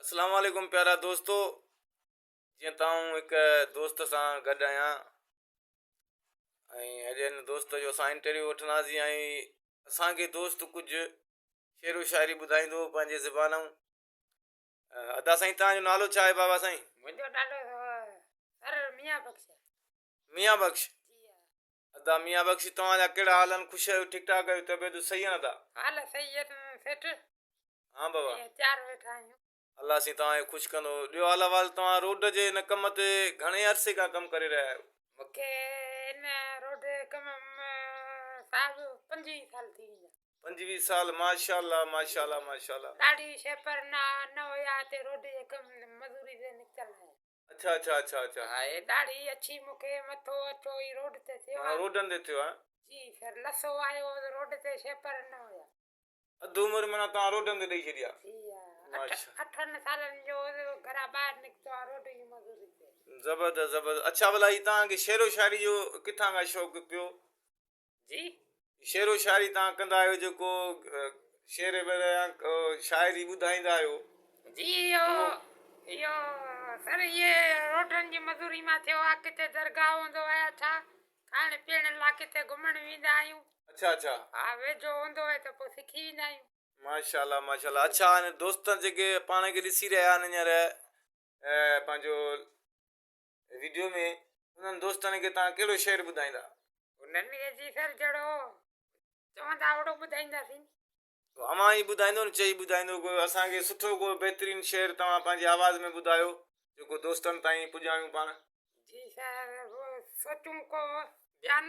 اسلام عليڪم پيارا دوستو جيئن ته آئون هڪ دوست سان گڏ آهيان ۽ اڄ هن دوست جو اسان انٽرويو وٺنداسين ۽ اسان کي دوست ڪجهه شعر و شاعري ٻڌائيندو پنهنجي زبان ادا سائين تان جو نالو ڇا آهي بابا سائين؟ منهنجو نالو سر ميان بخش. ميان بخش. ادا ميان بخش توهان جا ڪهڙا حال آهن خوش آهيو ٺيڪ ٺاڪ آهيو طبيعت صحيح آهن ادا؟ حال صحيح آهن سيٺ. ها بابا. تيار ويٺا آهيون. الله سائين توهان کي خوش ڪندو. ڏيو حال احوال توهان روڊ جي ان ڪم تي گهڻي عرصي کان ڪم ڪري رهيا آهيو؟ مون کي ان روڊ جي ڪم ۾ صاحب 25 سال ٿي ويندا. 25 سال ماشاءالله ماشاءالله ماشاءالله. ڏاڍي شيپر نه نه هيا هتي روڊ جي ڪم مزوري تي نڪتل آهيان. اڇا اڇا اڇا اڇا. ها هي ڏاڙهي اڇي مون کي مٿو اڇو هي روڊ تي ٿيو آ. روڊن تي ٿيو آ. جي سر لسو آيو هو ته روڊ تي شيپر نه هيا. اڌ عمر معنيٰ توهان روڊن تي ڏئي ڇڏي آ. جي ها اٺن سالن جو هوس گهران ٻاهر نڪتو آ روڊ جي مزوري تي. زبردست زبردست اڇا ڀلا هي توهان کي شعر و شاعري جو ڪٿان کان شوق پيو؟ جي. شعر و شاعري توهان ڪندا آهيو جيڪو شعر وغيره يا شاعري ٻڌائيندا آهيو. جي اهو اهو سر اهي روڊن جي مزوري مان ٿيو آ ڪٿي درگاهه هوندو آهي ڇا کائڻ پيئڻ لا ڪٿي گهمڻ ويندا آهيون. اڇا اڇا. ها ويجهو هوندو آهي ته پوء سکي ويندا آهيون. ماشاءالله ماشاءالله اڇا هاڻي دوستن جيڪي پاڻ کي ڏسي رهيا آهن هينئر پنهنجو ويڊيو ۾ انهن دوستن کي توهان ڪهڙو شعر ٻڌائيندا؟ انهن کي جي سر جهڙو چوندا اوڙو ٻڌائينداسين. اوهان ئي ٻڌائيندو نه چئي ٻڌائيندو ڪو اسان کي سٺو ڪو بهترين شعر توهان پنهنجي آواز ۾ ٻڌايو جيڪو دوستن تائين پڄايون پاڻ. جي سر سوچون ڪو بيان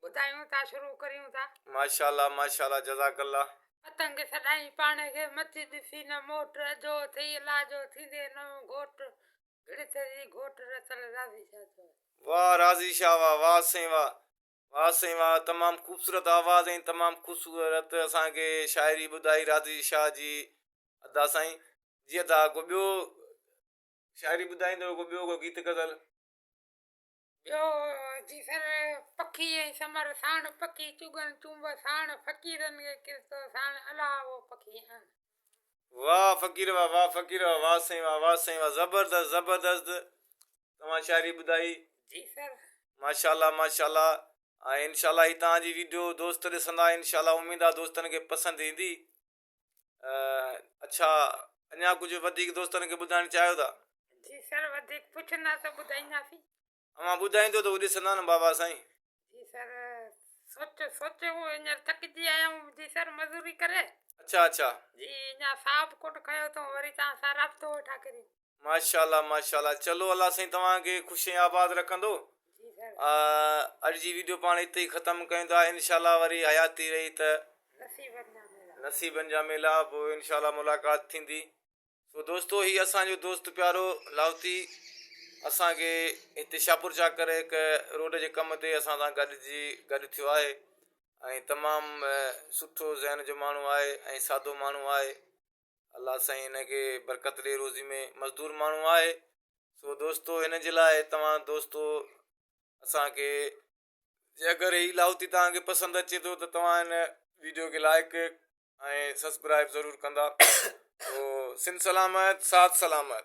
ٻڌايون ٿا شروع ڪريون ٿا. ماشاءالله ماشاءالله جزاڪ الله. پتنگ سڏائين پاڻ کي مچ ڏسي نه موٽ اجهو اٿئي الا جو ٿيندي نئون گهوٽ گهڙت جي گهوٽ رسل راضي شاهه جو آهي. واه راضي شاهه واه واه سائين واه واه سائين واه تمام خوبصورت آواز ۽ تمام خوبصورت اسان کي شاعري ٻڌائي راضي شاهه جي ادا سائين جي ادا ڪو ٻيو شاعري ٻڌائيندو ڪو ٻيو ڪو گيت غزل. ٻيو جي سر پکي ۽ سمر ساڻ پکي چڳن چونب ساڻ فقيرن کي ڪرتو ساڻ الا اهو پکي آڻ. واه فقير واه واه فقير واه واه سائين واه واه سائين واه زبردست زبردست توهان شاعري ٻڌائي. جي سر. ماشاءالله ماشاءالله ۽ انشاءالله هي توهان جي ويڊيو دوست ڏسندا انشاءالله اميد آ دوستن کي پسند ايندي اڇا اڃا ڪجهه وڌيڪ دوستن کي ٻڌائڻ چاهيو ٿا. جي سر وڌيڪ پڇندا ته ٻڌائينداسين. اوهان ٻڌائيندو ته هو ڏسندا نه بابا سائين. جي سر سوچ سوچيو هينئر ٿڪجي آيا آهيون جي سر مزوري ڪري. اڇا اڇا. جي اڃا ساهه به ڪونه کنيو اٿئون وري توهان سان رابطو ويٺا ڪريون. ماشاءالله ماشاءالله چلو الله سائين توهان کي خوش ۽ آباد رکندو. جي سر. اڄ جي ويڊيو پاڻ اتي ئي ختم ڪيون ٿا انشاءالله وري حياتي رهي ته نصيبن جا ميلا. نصيبن جا ميلا پوء انشاءالله ملاقات ٿيندي. سو دوستو هي اسان جو دوست پيارو لاهوتي اسان کي هتي شاهپور چاڪر هڪ روڊ جي ڪم تي اسان سان گڏجي گڏ ٿيو آهي ۽ تمام سٺو ذهن جو ماڻهو آهي ۽ سادو ماڻهو آهي الله سائين هن کي برڪت ڏي روزي ۾ مزدور ماڻهو آهي سو دوستو هن جي لاء توهان دوستو اسان کي جي اگر هي لاهوتي توهان کي پسند اچي ٿو ته توهان هن ويڊيو کي لائڪ ۽ سبسڪرائب ضرور ڪندا. سنڌ سلامت ساٿ سلامت.